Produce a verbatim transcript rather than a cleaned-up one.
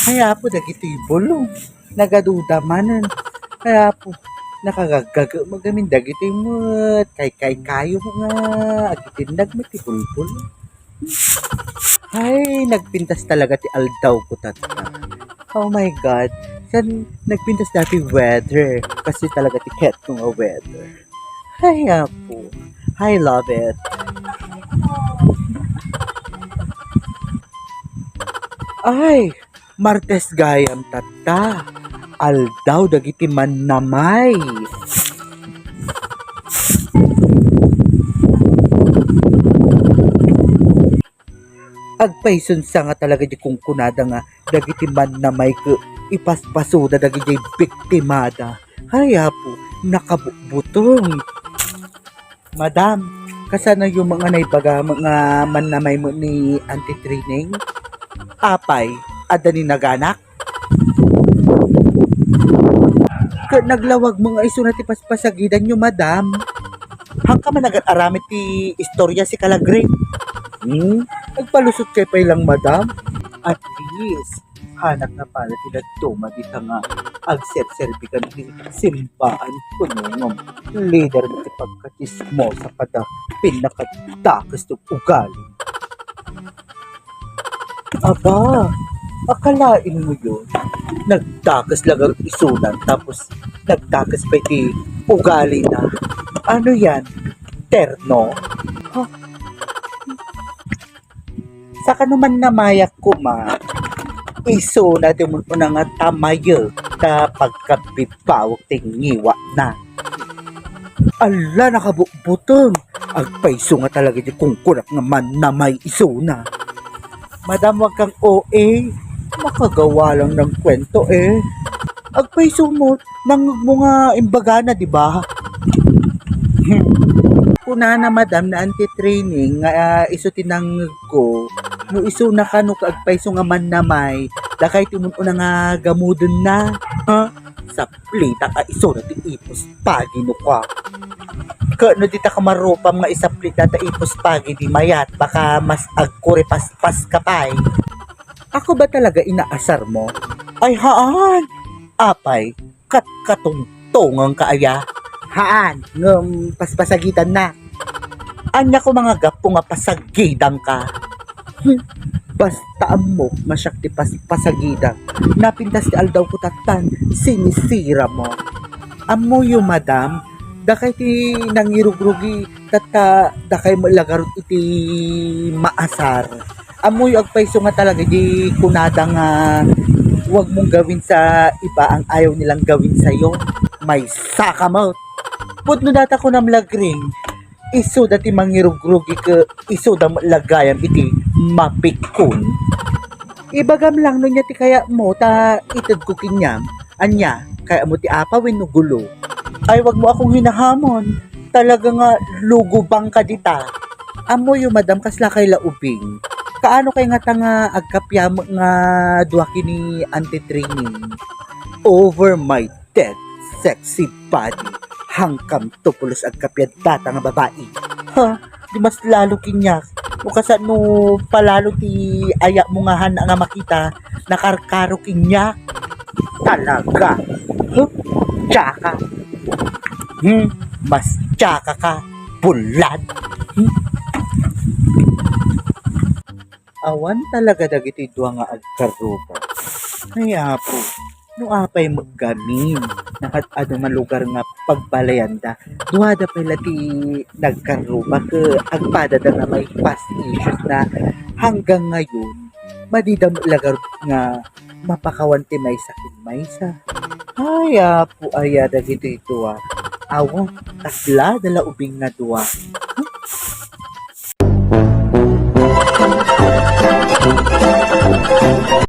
Ay, Apo, dagitoy bulong. Nagaduda manen. Ay, Apo, nakagaggaga met gamin dagitoy met. Kaykaykayo nga. Agitinnag met ti bulbul. Ay, nagpintas talaga ti aldaw ko tatta. Oh my God. San nagpintas dati weather. Kasi talaga ti ket ko nga weather. Ay, Apo. I love it. Ay, Martes gayam tatta. Aldaw dagiti mannamay. Agpaysunsa nga talaga di kunkunada nga dagiti mannamay ket ipaspasoda dagiti biktimada. Ay, Apo, nakabutbuteng. Madam, kasano yung mga naibaga mo nga mannamay mo ni Auntie Trining? Apay, adda ni naganak? Ket naglawag mo nga isuna ti paspasagidan yo, madam. Hangka man agar-aramid ti istorya si Kalagring. Hmm? Nagpalusot kay pay lang, madam. At least, hanak na pala ti dadduma dita nga agserserbi kan ti simbaan kuno ngem leader ti pagkachismosa kada pinakadakes ti ugali. Aba, akalain mo yun? Nagdakes lang ang isunan, tapos nagdakes pa iti ugali na. Ano yan? Terno? Ha? Saka no mannamayak koma, isuna ti umuna nga tamayek ta pagkabibawek ti ngiwatna. Alla, nakabutbuteng. Agpayso nga talaga di kungkunak nga mannamay isuna. Madam, wag kang O A. Makagawa lang ng kwento eh. Agpayso mo, nangngeg mo nga imbagana, di ba? Kunana, madam, na Auntie Trining nga, ah, isu ti nangngeg ko. No isuna kano ket agpayso nga mannamay, dakay ti umuna nga gamudenna. Ha? Saplita ka isuna ti ipus pagi no ka. Ket no dita ka marupam nga isaplita ta ipus pagi di mayat, baka mas agkuripaspas ka pay. Ako ba talaga inaasar mo? Ay, haan! Apay, katkatungtongan ka aya? Haan, ngem paspasagidan na. Ania ko manggapu nga pasagidan ka? Hmm, basta ammok nga siak ti pas-, pasagidan. Napintas ti aldaw ko tattan, sinisira mo. Ammoyo, madam, dakay ti nangirugrugi, tatta dakay met la garud iti maasar. Ammoyo agpayso nga talaga di kunada nga wag mong gawin sa iba ang ayaw nilang gawin sa'yo. Maysa ka met. Pudno data kunam lagring. Isuda ti mangirugrugi ket isuda met la gayam iti mapikkon. Ibagam lang no ania ti kayatmo ta itedko kaniam. Ania, kayatmo ti apa wenno gulo? Ay, wag mo akong hinahamon. Talaga nga lugubang ka dita. Ammoyo, madam, kaslakay la ubing. Kaano kay ngata nga agkapiam nga dua ken ni Auntie Trining? Over my dead sexy body, hangkam to pulos agkapian data nga babai. Ha? Di mas lalo kaniak. O kasano palalo ti ayat mo nga han nga makita, nakarkaro kaniak. Talaga. Huh? Tsaka. Hmm? Mas tsaka ka. Bulad. Hmm? Awan talaga dagiti dua nga agkarruba. Ay, Apo, no apay met gamin, nakat-adu nga lugar nga pagbalayanda, duada pay la ti nagkarruba ket agpadada nga may past issues na hanggang ngayon, madida met la garud nga mapakawan ti maysa ken maysa. Ay, Apo, aya dagitoy dua. Awan, kaslada la ubing nga dua.